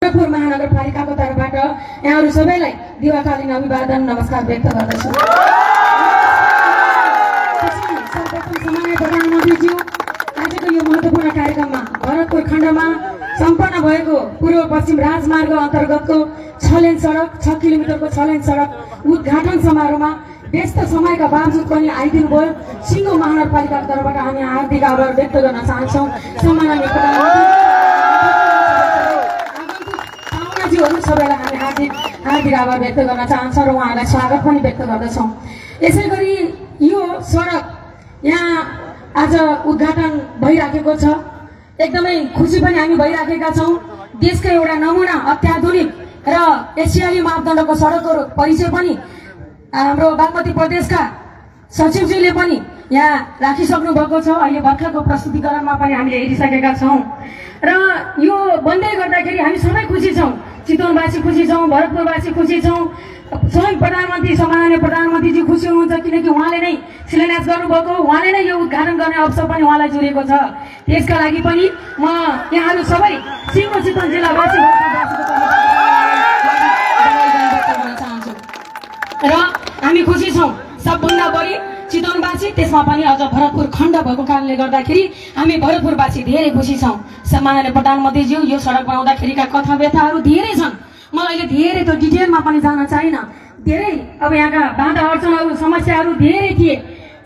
भरतपुर महानगरपालिकाको तर्फबाट यहाँहरू सबैलाई दिवाकालीन अभिवादन नमस्कार व्यक्त गर्दछु। सर्वप्रथम सम्माननीय प्रधानमन्त्रीज्यू, आजको यो महत्त्वपूर्ण कार्यक्रममा भरतपुर खण्डमा सम्पन्न भएको पूर्व पश्चिम राजमार्ग अन्तर्गतको 6 लेन सडक 6 किलोमिटरको 6 लेन सडक उद्घाटन समारोहमा व्यस्त समयका बावजुद पनि आइदिनु भयो। सिङ्गो महानगरपालिकाको तर्फबाट हामी हार्दिक आभार व्यक्त गर्न चाहन्छौँ। सम्माननीय प्रधानमन्त्रीज्यूहरू सबैलाई हामी हार्दिक आभार व्यक्त गर्न चाहन्छौँ र उहाँहरूलाई स्वागत पनि व्यक्त गर्दछौँ। यसै गरी यो सडक यहाँ आज उद्घाटन भइराखेको छ। एकदमै खुसी पनि हामी भइराखेका छौँ। देशकै एउटा नमुना अत्याधुनिक र एसियाली मापदण्डको सडकको परिचय पनि हाम्रो बागमती प्रदेशका सचिवज्यूले पनि यहाँ राखिसक्नु भएको छ। अहिले भर्खरको प्रस्तुतिकरणमा पनि हामीले हेरिसकेका छौँ र यो बन्दै गर्दाखेरि हामी सबै खुसी छौँ। चितवनवासी खुसी छौँ, भरतपुरवासी खुसी छौँ, स्वयं प्रधानमन्त्री सम्माननीय प्रधानमन्त्रीजी खुसी हुनुहुन्छ किनकि उहाँले नै शिलान्यास गर्नुभएको, उहाँले नै यो उद्घाटन गर्ने अवसर पनि उहाँलाई जुरेको छ। त्यसका लागि पनि म यहाँहरू सबै सिङ्गो चितवन जिल्लावासी र हामी खुसी छौँ। सबभन्दा बढी चितवनवासी, त्यसमा पनि अझ भरतपुर खण्ड भएको कारणले गर्दाखेरि हामी भरतपुरवासी धेरै खुसी छौँ। सम्माननीय प्रधानमन्त्रीज्यू, यो सडक बनाउँदाखेरिका कथा व्यथाहरू धेरै छन्। मलाई अहिले धेरै त्यो डिटेलमा पनि जान चाहिन। धेरै अब यहाँका बाधा अडचनहरू समस्याहरू धेरै थिए।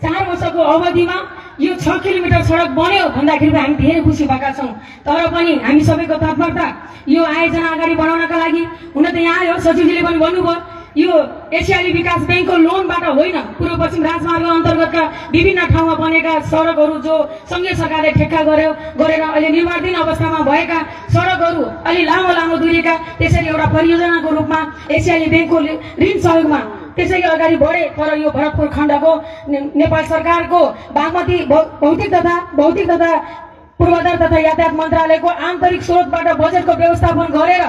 4 वर्षको अवधिमा यो 6 किलोमिटर सडक बन्यो भन्दाखेरि हामी धेरै खुसी भएका छौँ। तर पनि हामी सबैको तत्परता यो आयोजना अगाडि बढाउनका लागि हुन त यहाँ आयो, सचिवजीले पनि भन्नुभयो यो एसियाली विकास ब्याङ्कको लोनबाट होइन, पूर्व पश्चिम राजमार्ग अन्तर्गतका विभिन्न ठाउँमा बनेका सडकहरू जो सङ्घीय सरकारले ठेक्का गरेर अहिले निर्माणाधीन अवस्थामा भएका सडकहरू अलि लामो दूरीका त्यसरी एउटा परियोजनाको रूपमा एसियाली ब्याङ्कको ऋण सहयोगमा त्यसरी अगाडि बढे। तर यो भरतपुर खण्डको नेपाल सरकारको बागमती भौतिक तथा पूर्वाधार तथा यातायात मन्त्रालयको आन्तरिक स्रोतबाट बजेटको व्यवस्थापन गरेर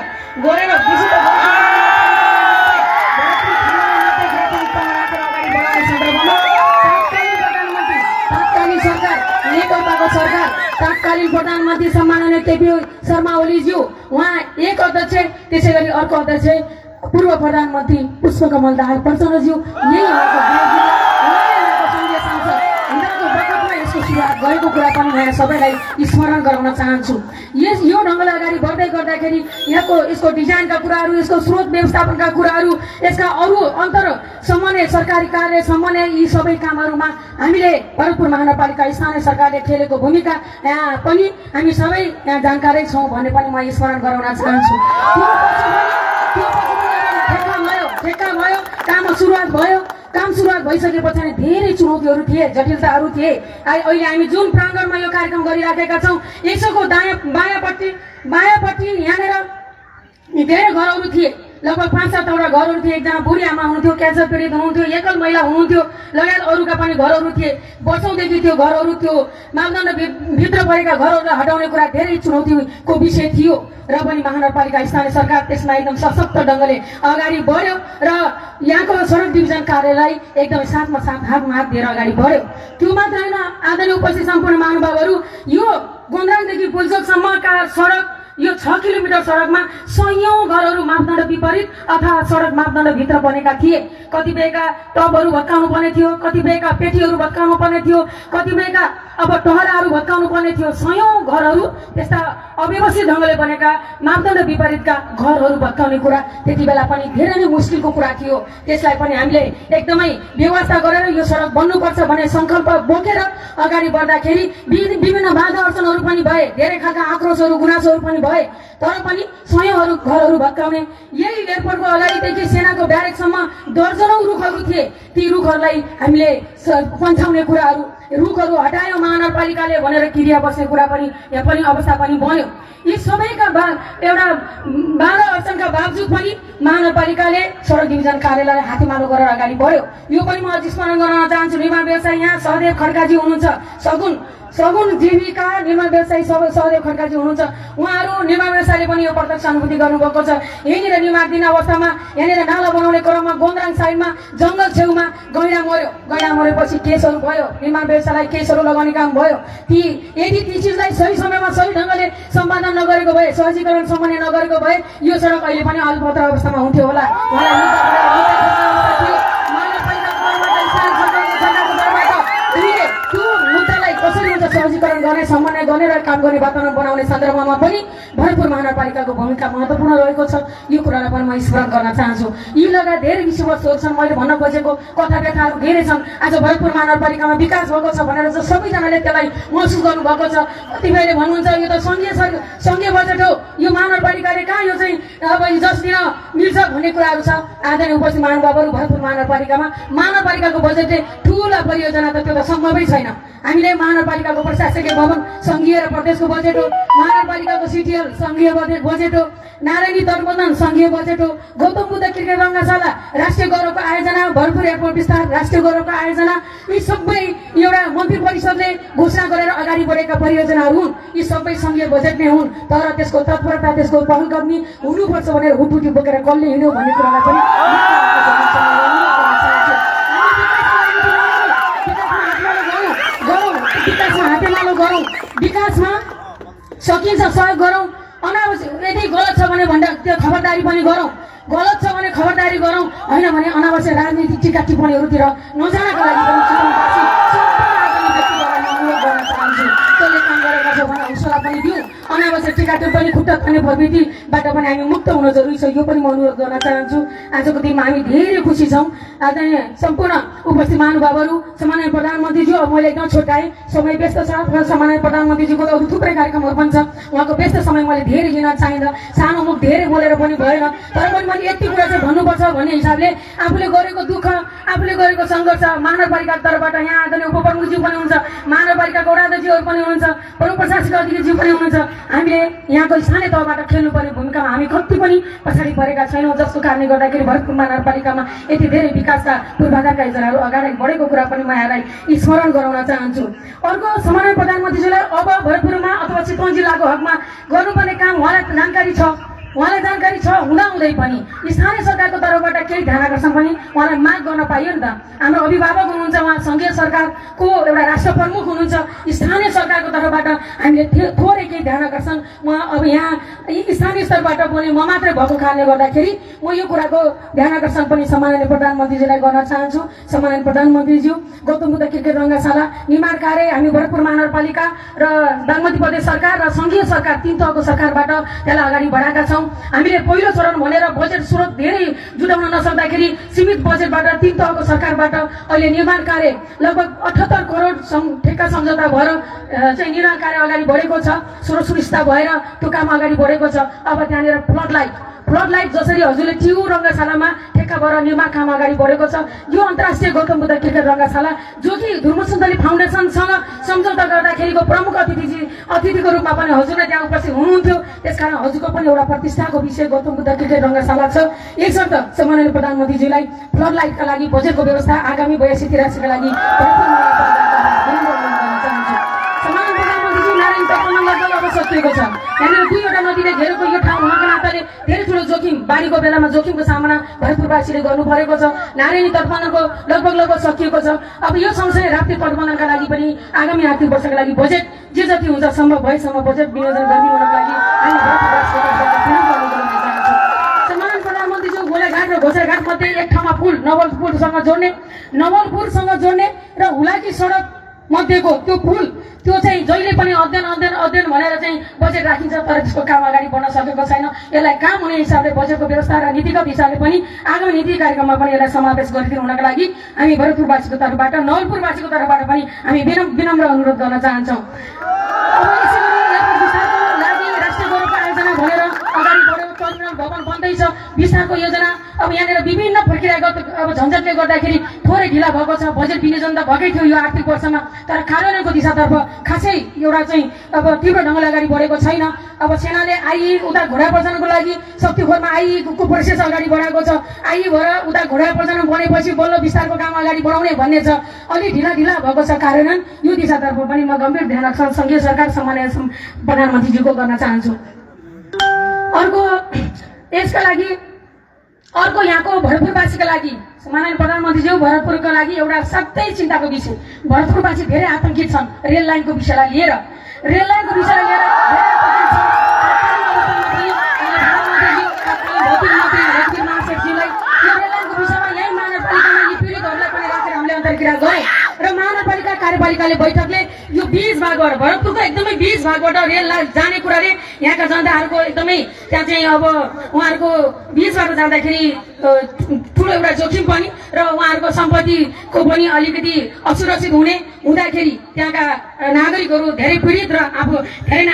तत्कालीन प्रधानमन्त्री सम्माननीय केपी शर्मा ओलीज्यू उहाँ एक अध्यक्ष, त्यसै गरी अर्को अध्यक्ष पूर्व प्रधानमन्त्री पुष्पकमल दाहाल प्रचण्डज्यू यही गरेको कुरा पनि म सबैलाई स्मरण गराउन चाहन्छु। यो ढङ्गले अगाडि बढ्दै गर्दाखेरि यसको डिजाइनका कुराहरू, यसको स्रोत व्यवस्थापनका कुराहरू, यसका अरू अन्तर समन्वय सरकारी कार्य समन्वय यी सबै कामहरूमा हामीले भरतपुर महानगरपालिका स्थानीय सरकारले खेलेको भूमिका यहाँ पनि हामी सबै यहाँ जानकारै छौँ भन्ने पनि म स्मरण गराउन चाहन्छु। ठेक्का भयो, काम सुरुवात भइसके पछाडि धेरै चुनौतीहरू थिए, जटिलताहरू थिए। अहिले हामी जुन प्राङ्गणमा यो कार्यक्रम गरिराखेका छौँ यसको बायाँपट्टि यहाँनिर धेरै घरहरू थिए, लगभग 5-7वटा घरहरू थिए। एकजना बुढी आमा हुनुहुन्थ्यो, क्यान्सर पीडित हुनुहुन्थ्यो, एकल महिला हुनुहुन्थ्यो, लगायत अरूका पनि घरहरू थिए। वर्षौँदेखि त्यो घरहरू त्यो मापदण्ड भित्र परेका घरहरूलाई हटाउने कुरा धेरै चुनौतीको विषय थियो र पनि महानगरपालिका स्थानीय सरकार त्यसमा एकदम सशक्त ढङ्गले अगाडि बढ्यो र यहाँको सडक डिभिजन कार्यालय एकदमै साथमा साथ हातमा हात दिएर अगाडि बढ्यो। त्यो मात्र होइन, आदरणीय उपस्थित सम्पूर्ण महानुभावहरू, यो गोन्द्राङदेखि पुल्चोकसम्मका सडक यो 6 किलोमिटर सडकमा सयौं घरहरू मापदण्ड विपरीत अथवा सडक मापदण्ड भित्र बनेका थिए। कतिपयका टबहरू भत्काउनु पर्ने थियो, कतिपयका पेटीहरू भत्काउनु पर्ने थियो, कतिपयका अब टहराहरू भत्काउनु पर्ने थियो। सयौं घरहरू त्यस्ता अव्यवस्थित ढङ्गले बनेका मापदण्ड विपरीतका घरहरू भत्काउने कुरा त्यति बेला पनि धेरै नै मुस्किलको कुरा थियो। त्यसलाई पनि हामीले एकदमै व्यवस्था गरेर यो सडक बन्नुपर्छ भन्ने सङ्कल्प बोकेर अगाडि बढ्दाखेरि विभिन्न बाधा अडचनहरू पनि भए, धेरै खालका आक्रोशहरू गुनासोहरू पनि भए। तर पनि सयौं घरहरू भत्काउने, यही एयरपोर्टको अगाडिदेखि सेनाको ब्यारेकसम्म दर्जनौं रुखहरू थिए। ती रुखहरूलाई हामीले पन्छाउने कुराहरू, रुखहरू हटायो महानगरपालिकाले भनेर किरिया बस्ने कुरा पनि यहाँ पनि अवस्था पनि बन्यो। यी सबैका एउटा बाधा अडचनका बावजुद पनि महानगरपालिकाले सडक डिभिजन कार्यालयलाई हातेमालो गरेर अगाडि बढ्यो। यो पनि म अझ स्मरण गर्न चाहन्छु। निर्माण व्यवसायी यहाँ सहदेव खड्काजी हुनुहुन्छ, सगुन सगुन जीविका निर्माण व्यवसायी सहदेव खड्काजी हुनुहुन्छ। उहाँहरू निर्माण व्यवसायले पनि यो प्रत्यक्ष अनुभूति गर्नुभएको छ। यहीँनिर निर्माणधीन अवस्थामा यहाँनिर नाला बनाउने क्रममा गोन्द्राङ साइडमा जङ्गल छेउमा गैँडा मर्यो। गैँडा मरेपछि केसहरू भयो, निर्माण व्यवसायलाई केसहरू लगाउने काम भयो। यदि ती चिजलाई सही समयमा सही ढङ्गले सम्पादन नगरेको भए, सहजीकरण सम्पन्न नगरेको भए यो सडक अहिले पनि अल्पत्र अवस्थामा हुन्थ्यो होला। कसरी हुन्छ सहजीकरण गर्ने, समन्वय गर्ने र काम गर्ने वातावरण बनाउने सन्दर्भमा पनि भरतपुर महानगरपालिकाको भूमिका महत्त्वपूर्ण रहेको छ। यो कुरालाई पनि म स्मरण गर्न चाहन्छु। यी लगायत धेरै विषयवस्तुहरू छन्। मैले भन्न खोजेको कथा व्यथाहरू धेरै छन्। आज भरतपुर महानगरपालिकामा विकास भएको छ भनेर चाहिँ सबैजनाले त्यसलाई महसुस गर्नुभएको छ। कतिपयले भन्नुहुन्छ यो त सङ्घीय बजेट हो, यो महानगरपालिकाले कहाँ यो चाहिँ अब जस दिन मिल्छ भन्ने कुराहरू छ। आदरणीय उपस्थित महानुभावहरू, भरतपुर महानगरपालिकाको बजेटले ठुला परियोजना त त्यो त सम्भवै छैन। हामीले महानगरपालिकाको प्रशासकीय भवन सङ्घीय र प्रदेशको बजेट हो, महानगरपालिकाको सिटिएल सङ्घीय बजेट हो, नारायणी तटबन्धन सङ्घीय बजेट हो, गौतम बुद्ध क्रिकेट रङ्गशाला राष्ट्रिय गौरवको आयोजना, भरतपुर एयरपोर्ट विस्तार राष्ट्रिय गौरवको आयोजना, यी सबै एउटा मन्त्री परिषदले घोषणा गरेर अगाडि बढेका परियोजनाहरू हुन्। यी सबै सङ्घीय बजेट नै हुन्। तर त्यसको तत्परता, त्यसको पहलकदमी हुनुपर्छ भनेर हुटुटी बोकेर कसले हिँड्यो भन्ने कुरालाई पनि गरौँ, विकासमा सकिन्छ सहयोग गरौँ। अनावश्यक यदि गलत छ भने त्यो खबरदारी पनि गरौँ। गलत छ भने खबरदारी गरौँ, होइन भने अनावश्यक राजनीतिक टिका टिप्पणीहरूतिर नजानको लागि पनि त्यसले काम गरेका छ भने हौसला पनि दिउँ। अनावश्यक टिका टिप्पणी खुट्टा तान्ने प्रवृत्तिबाट पनि हामी मुक्त हुन जरुरी छ। यो पनि म अनुरोध गर्न चाहन्छु। आजको दिनमा हामी धेरै खुसी छौँ। आदरणीय सम्पूर्ण उपस्थित महानुभावहरू, सम्माननीय प्रधानमन्त्रीज्यू, अब मैले एकदम छोटाएँ, समय व्यस्त छ। सम्माननीय प्रधानमन्त्रीज्यूको अरू थुप्रै कार्यक्रमहरू पनि छ। उहाँको व्यस्त समय मैले धेरै लिन चाहिँदैन। सानो मुख धेरै बोलेर पनि भएन। तर पनि मैले यति कुरा चाहिँ भन्नुपर्छ भन्ने हिसाबले आफूले गरेको दुःख, आफूले गरेको सङ्घर्ष महानगरपालिकाको तर्फबाट यहाँ आदरणीय उपप्रमुखज्यू पनि हुनुहुन्छ, महानगरपालिकाको वडाध्यक्षहरू पनि हुनुहुन्छ, प्रमुख प्रशासकीय अधिकारीज्यू पनि हुनुहुन्छ। हामीले यहाँको स्थानीय तहबाट खेल्नुपर्ने भूमिकामा हामी कति पनि पछाडि परेका छैनौँ, जसको कारणले गर्दाखेरि भरतपुर महानगरपालिकामा यति धेरै विकासका पूर्वाधारका योजनाहरू अगाडि बढेको कुरा पनि म यहाँलाई स्मरण गराउन चाहन्छु। अर्को, सम्माननीय प्रधानमन्त्रीज्यूलाई अब भरतपुरमा अथवा चितवन जिल्लाको हकमा गर्नुपर्ने काम उहाँलाई जानकारी छ हुँदाहुँदै पनि स्थानीय सरकारको तर्फबाट केही ध्यान आकर्षण पनि उहाँलाई माग गर्न पाइयो नि त। हाम्रो अभिभावक हुनुहुन्छ, उहाँ सङ्घीय सरकारको एउटा राष्ट्र प्रमुख हुनुहुन्छ। स्थानीय सरकारको तर्फबाट हामीले थोरै केही ध्यान आकर्षण उहाँ अब यहाँ स्थानीय स्तरबाट बोल्ने म मात्रै भएको कारणले गर्दाखेरि म यो कुराको ध्यान आकर्षण पनि सम्माननीय प्रधानमन्त्रीजीलाई गर्न चाहन्छु। सम्माननीय प्रधानमन्त्रीज्यू, गौतम बुद्ध क्रिकेट रङ्गशाला निर्माण कार्य हामी भरतपुर महानगरपालिका र बागमती प्रदेश सरकार र सङ्घीय सरकार तीन तहको सरकारबाट त्यसलाई अगाडि बढाएका छौँ। हामीले पहिलो चरण भनेर बजेट स्रोत धेरै जुटाउन नसक्दाखेरि सीमित बजेटबाट तीन तहको सरकारबाट अहिले निर्माण कार्य लगभग 78 करोड ठेक्का सम्झौता भएर चाहिँ निर्माण कार्य अगाडि बढेको छ। स्रोत सुनिश्चितता भएर त्यो काम अगाडि बढेको छ। अब त्यहाँनिर फ्लड लाइट जसरी हजुरले टियु रङ्गशालामा ठेक्का भएर निर्माण काम अगाडि बढेको छ। यो अन्तर्राष्ट्रिय गौतम बुद्ध क्रिकेट रङ्गशाला जो कि धुर्म सुन्दरी फाउन्डेसनसँग सम्झौता गर्दाखेरिको प्रमुख अतिथिको रूपमा पनि हजुरले त्यहाँ उपस्थित हुनुहुन्थ्यो। त्यसकारण हजुरको पनि एउटा प्रतिष्ठाको विषय गौतम बुद्ध क्रिकेट रङ्गशाला छ। यसर्थ सम्माननीय प्रधानमन्त्रीज्यूलाई फ्लड लाइटका लागि बजेटको व्यवस्था आगामी 82 राशिका लागि सकिएको छ। यहाँनिर दुईवटा नदीले घेरेको यो ठाउँ हुनाको नाताले धेरै ठुलो जोखिम, बाढीको बेलामा जोखिमको सामना भरतपुरवासीले गर्नु परेको छ। नारायणी तटबन्धनको लगभग सकिएको छ। अब यो सँगसँगै राप्ती तटबन्धनका लागि पनि आगामी आर्थिक वर्षका लागि बजेट जे जति हुन्छ सम्भव भएसम्म बजेट विनियोजन गरिदिनुको लागि हामी सम्माननीय प्रधानमन्त्रीज्यू गोलाघाट र घोसाघाट मध्ये एक ठाउँमा पुल नवलपुरसँग जोड्ने र हुलाकी सडक मध्येको त्यो पुल त्यो चाहिँ जहिले पनि अध्ययन भनेर चाहिँ बजेट राखिन्छ, तर त्यसको काम अगाडि बढ्न सकेको छैन। यसलाई काम हुने हिसाबले बजेटको व्यवस्था र नीतिगत हिसाबले पनि आगामी नीति कार्यक्रममा पनि यसलाई समावेश गरिदिनु हुनका लागि हामी भरतपुरवासीको तर्फबाट, नवलपुरवासीको तर्फबाट पनि हामी विनम्र अनुरोध गर्न चाहन्छौँ। राष्ट्रिय गौरवको आयोजना भनेर अगाडि बढ्यो, टर्मिनल भवन बन्दैछ, विस्तारको योजना अब यहाँनिर विभिन्न प्रक्रियागत अब झन्झटले गर्दाखेरि थोरै ढिला भएको छ। बजेट विनियोजन त भएकै थियो यो आर्थिक वर्षमा, तर कार्यान्वयनको दिशातर्फ खासै एउटा चाहिँ अब तीव्र ढङ्गले अगाडि बढेको छैन। अब सेनाले आइई उता घोडा प्रजनको लागि शक्तिखोरमा आइईको प्रोसेस अगाडि बढाएको छ। आइई भएर उता घोडा प्रजन बनेपछि बल्ल विस्तारको काम अगाडि बढाउने भन्ने छ। अलि ढिला भएको छ कार्यान्वयन। यो दिशातर्फ पनि म गम्भीर ध्यान आकर्षण सङ्घीय सरकार सम्माननीय प्रधानमन्त्रीज्यूको गर्न चाहन्छु। अर्को यसका लागि अर्को यहाँको भरतपुरवासीका लागि माननीय प्रधानमन्त्रीज्यू भरतपुरका लागि एउटा सबै चिन्ताको विषय। भरतपुरवासी धेरै आतंकित छन् रेल लाइनको विषयलाई लिएर। रेल लाइनको विषयलाई लिएर र महानगरपालिका कार्यपालिकाले बैठकले यो 20 भागबाट भरतपुरको एकदमै 20 भागबाट रेल जाने कुराले यहाँका जनताहरूको एकदमै त्यहाँ चाहिँ अब उहाँहरूको 20 बाट जाँदाखेरि ठुलो एउटा जोखिम पनि र उहाँहरूको सम्पत्तिको पनि अलिकति असुरक्षित हुँदाखेरि त्यहाँका नागरिकहरू धेरै पीडित र आफू धेरै नै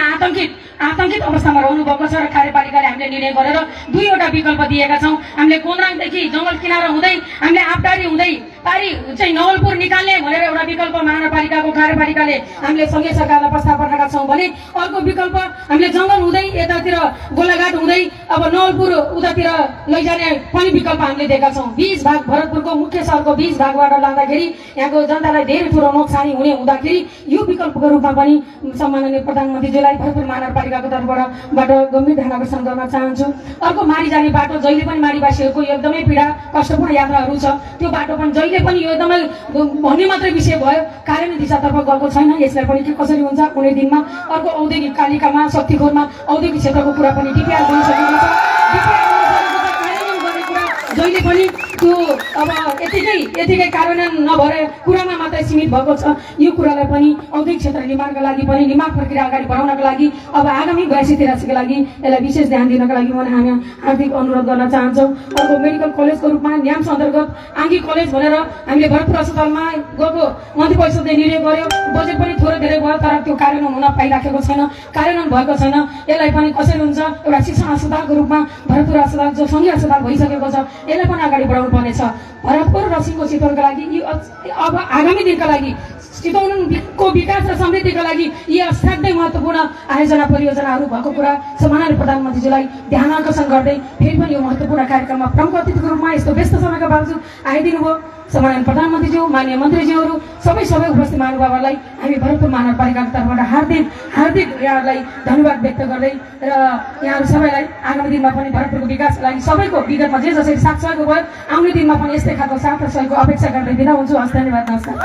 आतंकित अवस्थामा रहनु भएको छ। र कार्यपालिकाले हामीले निर्णय गरेर दुईवटा विकल्प दिएका छौँ। हामीले कोन्द्राङदेखि जङ्गल किनारा हुँदै हामीले आपटारी हुँदै पारी चाहिँ नवलपुर निकाल्ने भनेर एउटा विकल्प महानगरपालिकाको कार्यपालिकाले हामीले सङ्घीय सरकारलाई प्रस्ताव पठाएका छौँ भने अर्को विकल्प हामीले जङ्गल हुँदै यतातिर गोलाघाट हुँदै अब नवलपुर उतातिर लैजाने पनि विकल्प हामीले दिएका छौँ। 20 भाग भरतपुरको मुख्य सहरको 20 भागबाट लाँदाखेरि यहाँको जनतालाई धेरै ठुलो नोक्सानी हुँदाखेरि यो विकल्पको रूपमा पनि सम्माननीय प्रधानमन्त्रीज्यूलाई भरतपुर महानगरपालिकाको तर्फबाट गम्भीर ध्यान आकर्षण गर्न चाहन्छु। अर्को मारी जाने बाटो जहिले पनि मारीवासीहरूको एकदमै पीडा कष्टपूर्ण यात्राहरू छ। त्यो बाटो पनि जहिले पनि यो एकदमै भन्ने मात्रै विषय भयो, कार्यान्वयन दिशातर्फ गएको छैन। यसलाई पनि के कसरी हुन्छ कुनै दिनमा। अर्को औद्योगिक कालिकामा शक्तिखोरमा औद्योगिक क्षेत्रको कुरा पनि डिपिआर बनिसकेको छ। जहिले पनि त्यो अब यतिकै कार्यान्वयन नभएर कुरामा मात्रै सीमित भएको छ। यो कुरालाई पनि औद्योगिक क्षेत्र निर्माणका लागि पनि निर्माण प्रक्रिया अगाडि बढाउनका लागि अब आगामी 82-83 लागि यसलाई विशेष ध्यान दिनका लागि हामी हार्दिक अनुरोध गर्न चाहन्छौँ। अर्को मेडिकल कलेजको रूपमा न्याम्स अन्तर्गत आङ्गी कलेज भनेर हामीले भरतपुर अस्पतालमा गएको मन्त्री परिषदले निर्णय गर्यो। बजेट पनि थोरै धेरै भयो, तर त्यो कार्यान्वयन हुन पाइराखेको छैन, कार्यान्वयन भएको छैन। यसलाई पनि कसरी हुन्छ एउटा शिक्षण अस्पतालको रूपमा भरतपुर अस्पताल जो सङ्घीय अस्पताल भइसकेको छ यसलाई पनि अगाडि बढाउनु पर्नेछ। भरतपुर र सिङ्गो चितवनका लागि अब आगामी दिनका लागि चितवनको विकास र समृद्धिका लागि यी असाध्यै महत्त्वपूर्ण आयोजना परियोजनाहरू भएको कुरा सम्माननीय प्रधानमन्त्रीज्यूलाई ध्यान आकर्षण गर्दै फेरि पनि यो महत्त्वपूर्ण कार्यक्रममा प्रमुख अतिथिको रूपमा यस्तो व्यस्त समयका बावजुद आइदिनु भयो। सम्माननीय प्रधानमन्त्रीज्यू माननीय मन्त्रीज्यूहरू सबै उपस्थित महानुभावहरूलाई हामी भरतपुर महानगरपालिकाको तर्फबाट हार्दिक यहाँहरूलाई धन्यवाद व्यक्त गर्दै र यहाँहरू सबैलाई आगामी दिनमा पनि भरतपुरको विकासको लागि सबैको विगतमा जे जसरी साथ सहयोग भयो आउने दिनमा पनि यस्तै खालको साथ र सहयोगको अपेक्षा गर्दै बिदा हुन्छु। हस्, धन्यवाद, नमस्कार।